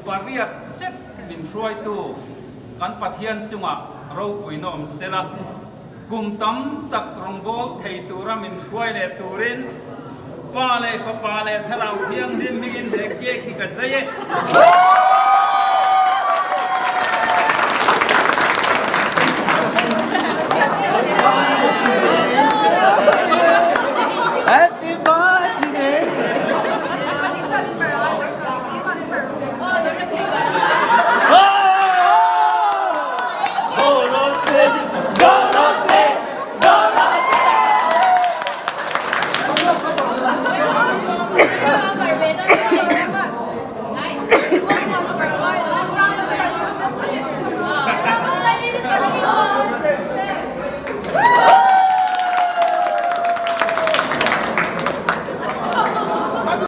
pariat zet min hruaitu kan Pathian chungah ropuina awm sela, kum tam tak rawngbâwl thei tura min hruai leh turin Pa leh Fapa leh Thlarau Thianghlim hmingin he cake hi ka zai e.